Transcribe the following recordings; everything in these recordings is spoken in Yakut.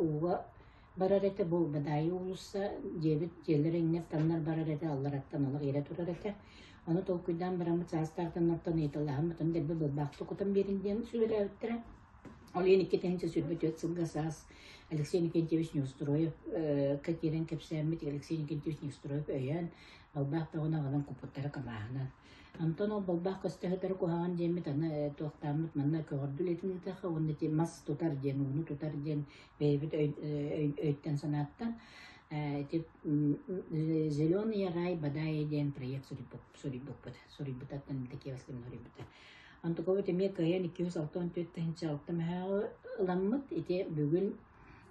ууга барар этэ, бу Бадаайы уулусса дьиэбит дьиэлэр иҥнэр-таҥнар барар этэ, аллараттан олох ирэ турар этэ. Ону толкуйдаан бараммыт саастаах дьоннортон ыйыталаһаммыт, ону дэлби балбаахта кутан биэриҥ диэн сүбэлээбиттэрэ. Ол иһин 2024 сылга саас Алексей Никитич Неустроевка киирэн кэпсээммит, Алексей Никитич Неустроев өйөөн, балбаах бөҕөнү аҕалан куппуттара камааһынан. Онтон ол балбаах көстө сытара куһаҕан диэммит аны туохтааммыт манна көҕөрдүү үлэтин ыытыахха уонна ити мас тутар диэн, ууну тутар диэн бэйэбит өйтөн-санааттан ити «Зеленый рай Бадаи» диэн проект суруйбуппут. Суруйбутаттан Евдокия Васильевна суруйбута. Онтукабыт эмиэ кыайан 264 тыһыынча алта ыламмыт. Ити бүгүн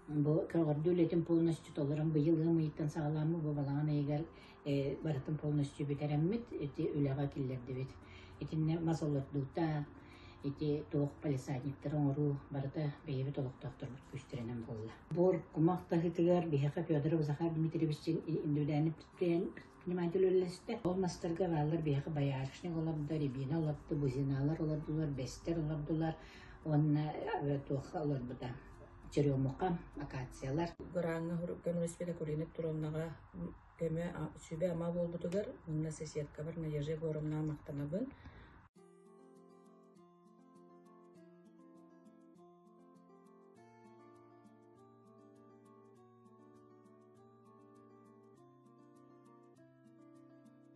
бу көҕөрдүү үлэтин полностью толорон быйыл ыам ыйыттан саҕалааммыт бу балаҕан ыйыгар барытын полностью бүтэрэммит ити үлэҕэ киллэрдибит. Итиннэ мас олордуута, ити туох палисадниктары оҥоруу барыта бэйэбит олохтоохторбут күүстэринэн буолла. Буор кумах таһыытыгар биһиэхэ Федоров Захар Дмитриевич индивидуальный предприниматель үлэлэстэ. Ол мастарга бааллар биһиэхэ боярышник олордо, рябина олордо, бузиналар олордулар, бэстэр олордулар уонна туох олорбута черемуха, акациялар. Граҥҥа көмөлөспүт Акулина Петровнаҕа көмө сүбэ-ама буолбутугар уонна соседкабар Надежда Егоровнаҕа махтанабын.